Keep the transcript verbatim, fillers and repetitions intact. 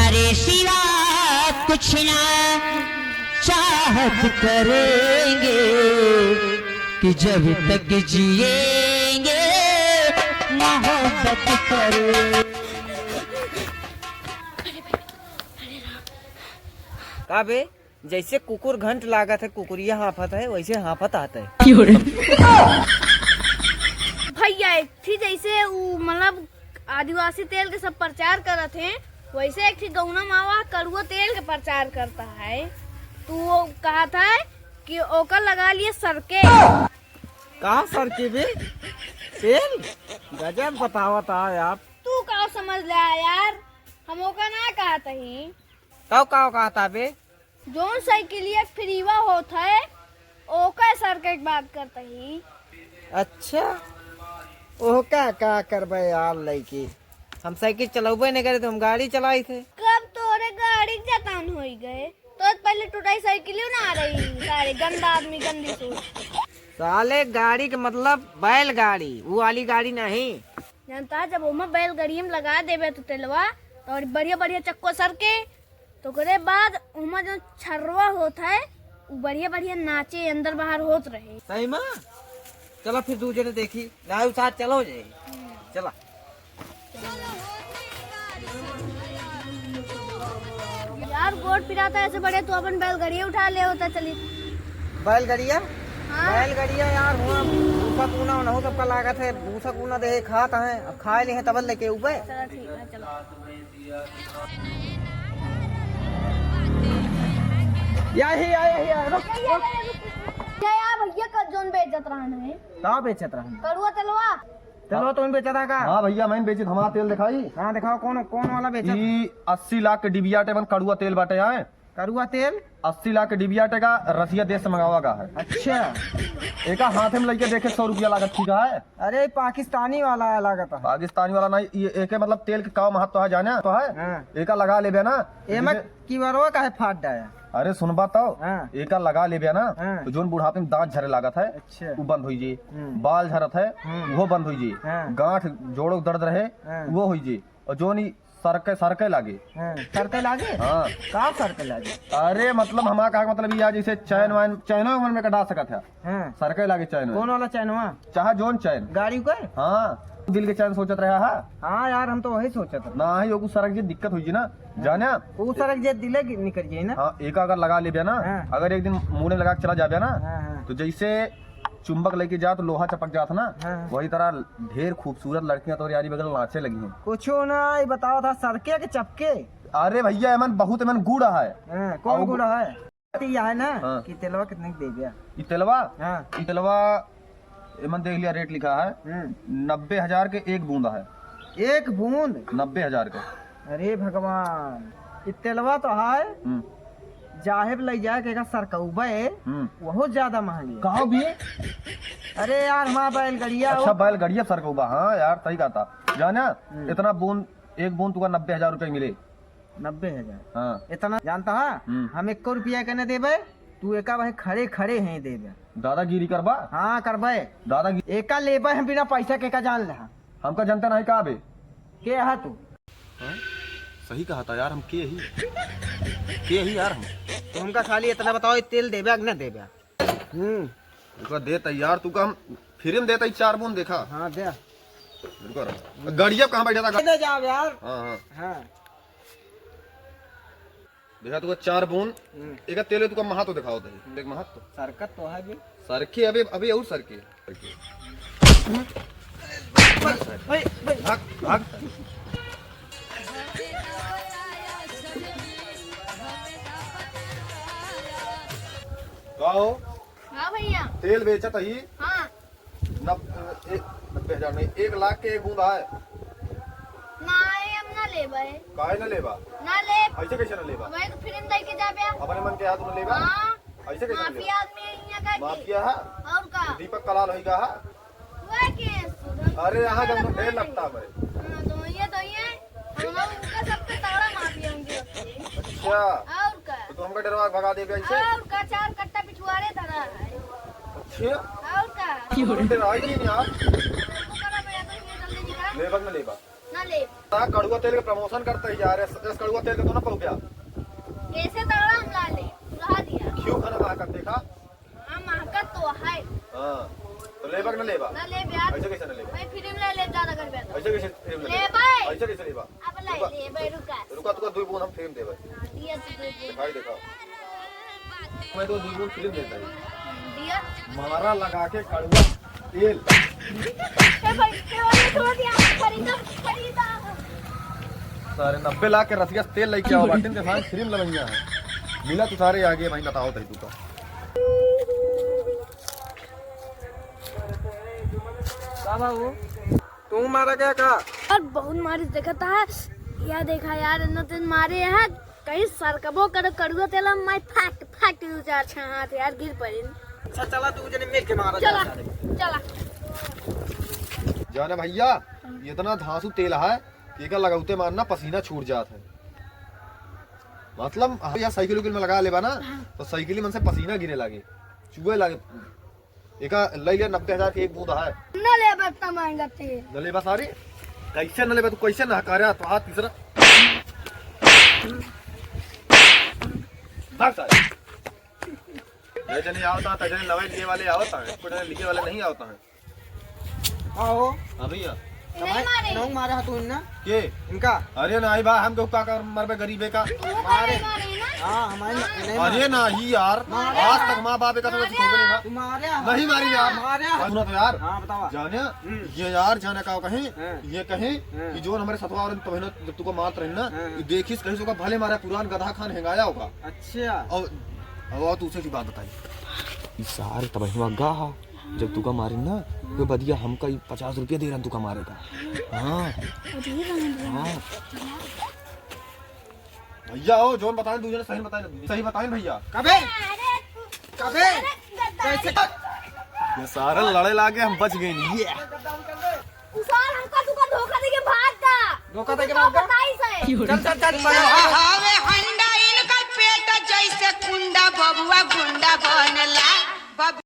तेरे सिवा कुछ ना चाहत करेंगे कि जब तक जिएंगे मोहब्बत करेंगे। का बे, जैसे कुकुर घंट लागत है, कुकुरिया हाँफत है, वैसे हाँफत आत है। भैया, एक थी जैसे उ, मतलब, आदिवासी तेल के सब प्रचार करत हैं, वैसे एक थी गौना मावा कड़ुआ तेल के प्रचार करता है। तू वो कहत है कि ओकर लगा लिए सरके। का सरके बे? तेल? गजब बतावत है यार। तू का समझ ले यार, हम ओका ना कहत ही। तब का कहता बे? जौन साइकिलिया फ्रीवा होत है, ओकर सरके के बात करत ही। अच्छा, ओका का करबे यार लइकी, हम साइकिल चलौबे नहीं करे तो हम गाड़ी चलाई थे। कब तोरे गाड़ी के जतान होई गए? तो पहले टुटाई साइकिलियो ना आ रही, सारे गंदा आदमी, गंदी सोच। साले गाड़ी के मतलब बैलगाड़ी, वो वाली गाड़ी नहीं। जानता है, जब ओमा बैलगाड़ी में लगा देबे तो तेलवा, तो और बढ़िया बढ़िया चक्को सरके, तो ओकरे बाद ओमा जो छर्रवा होत है, उ बढ़िया बढ़िया नाचे, अंदर बाहर होत रहे। सही में? चला फिर दू जने देखी, गाय उसार चलो जे। चला। यार, गोड़ पिराता ऐसे बड़े, तू अपन बैलगाड़िया उठा ले होता, चली। बैलगाड़िया? हाँ। बैलगाड़िया यार, हुआ भूसा कूना ना हो, सबका लागत है, भूसा कूना दे खात है, अब खाए ले हैं तब लेके ऊपर। चला ठीक है, चलो। या ही, या, या, या, रुक, रुक। क्या यार भैया, का जोन बेचत रहन है? का बेचत रहन? कड़ुआ तेलवा। तेलवा तो बेचत है का? हाँ भैया, मैं बेचित, हमारा तेल दिखाई। हाँ, दिखाओ, कौन, कौन वाला बेचत? ई अस्सी लाख के डिबिया टेबन कड़ुआ तेल बाटे आए। कड़ुआ तेल? अस्सी लाख के डिबिया टेका रसिया देश से मंगावा गा है। अच्छा। एका हाथे में लइके देखे, सौ रुपया लागत, ठीक है? अरे, पाकिस्तानी वाला है लागत है। पाकिस्तानी वाला नहीं, ये एके मतलब तेल के का महत्व है जाने तो है? हाँ। एका लगा लेबे ना, एमा जैसे की बार वो काहे फाट डाया? अरे सुनबा तो, हाँ। एका लगा लेबे ना, हाँ। तो जोन बुढ़ापे में दांत झरे लागत है, अच्छा। वो बंद होई जी। हम्म। बाल झरत है, हम्म। वो बंद होई जी। हाँ। गांठ जोड़ों दर्द रहे, हाँ। वो होई जी। और जोन ई सरके, सरके लागे। हाँ, सरके लागे? हाँ। का सरके लागे? अरे मतलब हमारा कहा मतलब ये जैसे चैन वैन, चैनो वैन में कटा सकत है। हाँ। सरके लागे चैन वैन। कौन वाला चैनवा? चाहे जोन चैन। गाड़ी के? हाँ। दिल के चैन सोचत रहा है। हाँ यार, हम तो वही सोचत रहे। ना ही ओकू सरक जे दिक्कत हुई ना। हाँ। जाने? वो सरक जे दिले निकल जाए ना। हाँ, एक अगर लगा लेबे ना, हाँ। अगर एक दिन मुड़े लगा के चला जाबे ना, हाँ, हाँ। तो जैसे चुंबक लेके जात लोहा चपक जात ना, हाँ। वही तरह ढेर खूबसूरत लड़कियां तोर यारी बगल नाचे लगी हैं। कुछो ना, ये बताओ था सरके के चपके? अरे भैया, एमन बहुत एमन गुड़ है। हाँ, कौन और गुड़ है? ये है ना हाँ। कि तेलवा कितने की दे गया? ई तेलवा? हाँ। ई तेलवा एमन देख लिया, रेट लिखा है हम्म। नब्बे हजार के एक बूंद है। एक बूंद? नब्बे हजार का। अरे भगवान, ई तेलवा तो है, हम्म। जाहेब लइ जाए के एका सरकउबे, हम्म। बहुत ज्यादा महंगी है। कहाँ भी? अरे यार, हमारा बैलगड़िया अच्छा, हो। बैलगड़िया सरकउबा, हाँ यार, सही कहा था। जाना, हम्म। इतना बूंद, एक बूंद तुका नब्बे हजार रुपये मिले। नब्बे हजार? हाँ। इतना जानता है? हम्म। हम एको रुपया के न देबे, तू एका वहीं खड़े खड़े हैं देबे। दादागिरी करबा? हाँ, करबे। दादागिरी? एका लेबे हम बिना पैसा के, एका जान ले। हमका जनता नहीं का बे? के है तू? हैं? सही कहा था यार, हम के ही? के ही यार हम? तो हमका खाली इतना बताओ, ये तेल देबे कि ना देबे? हम्म। रुका, देता यार, तू का हम फ्री में देता ही चार बूंद, देखा। हाँ, दे। रुका, रुका। गड़िया कहाँ बैठा था? दे जाओ यार। हाँ, हाँ। हाँ। देखा, तू का चार बूंद, हम्म। एक तेल है, तू का महत्व दिखाओ दे। देख महत्व। सरकत तो है भी। सरके, अबे, अबे और सरके। भाग, भाग। का हो? हाँ भैया। तेल बेचत ही? हाँ। नब-, ए-, नब्बे हजार नहीं, एक लाख के एक बूंद आए। ना, ये हम ना लेबे। काहे ना लेबा? ना लेब। ऐसे कैसे ना लेबा? वही तो फिल्म देख के जाबे। अपने मन के हाथ में लेबा? हाँ। ऐसे कैसे ना लेबा? माफिया आदमी है यहाँ का कि? माफिया है? और का? दीपक कलाल होई का है? वह के सुधर अरे, यहाँ का तो ढेर लगता है हमारे। हाँ, तो ये तो ये। हम लोग उनका सबसे तगड़ा माफिया होंगे। अच्छा। और का? तो तू हमका डरवा के भगा देबे ऐसे? और का, चार कट्टा पिछुआरे धरा है। अच्छा। और का? तू तो डराई नहीं यार। हमको करा भैया, तो ये जल्दी निकाल। लेबा ना लेबा? ना लेब। ता कड़ुआ तेल के promotion करते ही यार, एस, एस कड़ुआ तेल के तो ना पहुँचा। कैसे तगड़ा हम ला ले, चुरा दिया। क्यों खाना ला कर देखा? हाँ, महकत तो है। हाँ, तो लेबा कि ना लेबा? ना लेबे यार। ऐसे कैसे ना लेबा? भाई, free में ले ले, ज्यादा कर बेटा। ऐसे कैसे free में लेबा? लेबे। ऐसे कैसे लेबा? अब ले रुका। लेबे, रुका। रुका, तुका दुई बूंद हम free में देबे। हाँ, दिया तो दुई बूंद। दिखाई देखा। मैं तो दुई बूंद free में देता है। दिया। मारा लगा के कड़ुआ तेल। ए भाई, ए भाई, छोड़ दिया। खरीदा, खरीदा। सारे नब्बे लाख के रसिया तेल लेके आओ, बाटिन के साथ free में लवैया है। मिला तू सारे आगे भाई, बताओ तही तू तो। का बाबू? तू मारा गया का? और बहुत मारी देखता है। या देखा यार, इतना दिन मारे हैं, कहीं सरकबो कर कड़ुआ तेल में फाट, फाट उजार छे हाथ यार, गिर पड़िन। अच्छा, चला, तू जने मिल के मारा चला, जा सारे। चला। जाने भैया, इतना धांसू तेल है कि एका लगाउते मारना पसीना छूट जात है। मतलब, हाँ, या साइकिल उकिल में लगा लेबा ना, हाँ। तो साइकिल मन से पसीना गिरे लागे, चुए लागे। एका लई ले, नब्बे हजार के एक बूंद है। न लेबे इतना महंगा तेल। न लेबा सारी? कैसे न लेबा तू, कैसे ना करे? तो हाथ तीसरा। भाग सारे। ये जने आवता, तजने लवे लिए वाले आवता है, कुछ लिए वाले नहीं आवता है। आओ। हाँ भैया। नहीं मारे। नौ मारा तू इन्ना? के? इनका? अरे नाही बा, हम तो का कर मरबे गरीबे का। तू मारे। मारे ना? हाँ, हमारे हाँ। नहीं मारे। अरे नाही यार, मारे। आज तक माँ बाप का समझ मारे। खो गए ना। तू मारे। नहीं मारी यार। मारे। सुना तो यार। हाँ, बतावा। जाने, हम्म। ये यार जाने का कहीं, हाँ। ये कहीं हाँ। कि जो हमारे सतवा और तबहिना जब तुका मारत रही ना, हाँ। ये देखिस कहीं से ओका भले मारा पुरान गधा खान हेंगाया होगा। अच्छा। और, और तू उसे की बात बताई। इस सारे तबहिना गा हा। जब तुका मारे ना, कोई बदिया हमका ई पचास रुपया दे रहा तुका मारे का। हाँ। हाँ। भैया हो, जोन बताएं, दूसरे सही बताएं, सही बताएं भैया। कबे? कबे? कैसे? ये सारा लड़े लागे, हम बच गए नहीं। ये। उ सार हमका तुका धोखा देके भाग गा। धोखा देके तुका भाग गा? बताई से। चल, चल, चल, चल। हवे हंडा इनकर पेट जैसे कुंडा, बबुआ गुंडा बनला। बबु-